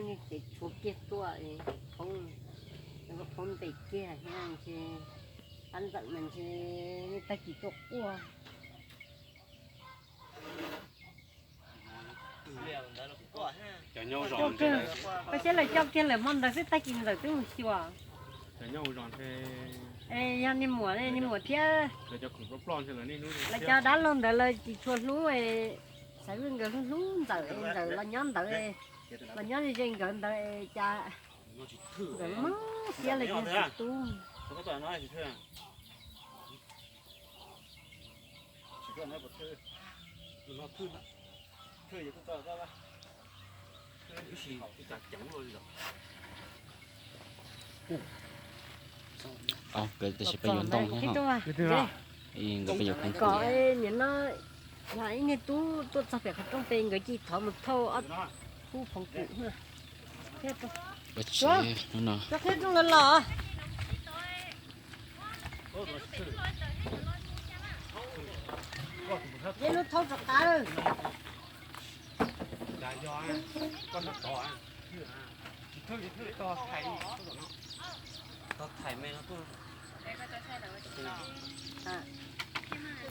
Ces tshuav kiag tuaj, phoob, phoob ntes kiag thiab ntshe, qab ntxawm mas ntshe tag kis tuaj quaj. Koj saib lawv coj kiag lawm hmo ntawd xwb tag kis ntxawm twb mus xyuas. Es yog niag muam, niag muam thiab lawv cov dab laug ntawd lawv tsis tshua hlub, xav nkawd hlub hlub ntxawm, ntxawm los nyob ntawd, los nyob ze nkawd ntawd cas nkawd mob siab lawm ces tsis tub. Nkawd tias seb peb yuav ntoo thiab ho. Nkawd peb yuav kom nim no yog ib niag tub tuaj txog pem qhov rooj pem nkawd cia li thov mus thauj ob khub phoov ywg. Ua tsev hnub no. Qhib rooj los los. Yog lub thauj rov qab.